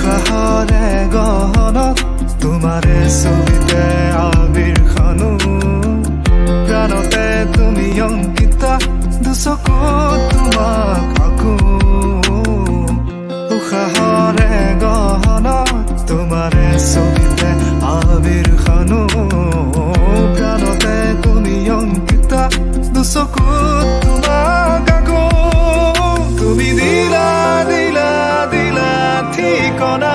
উশাহৰে গহনত তোমাৰে ছবিতে আবিৰ সানো। প্ৰাণতে তুমি অংকিতা, দুচকুত তোমাক আঁকো। উশাহৰে গহনত তোমাৰে ছবিতে আবিৰ সানো। প্ৰাণতে তুমি অংকিতা, দুচকুত তোমাক আঁকো। তুমি দিলা দিলা দিলা ঠিকনা।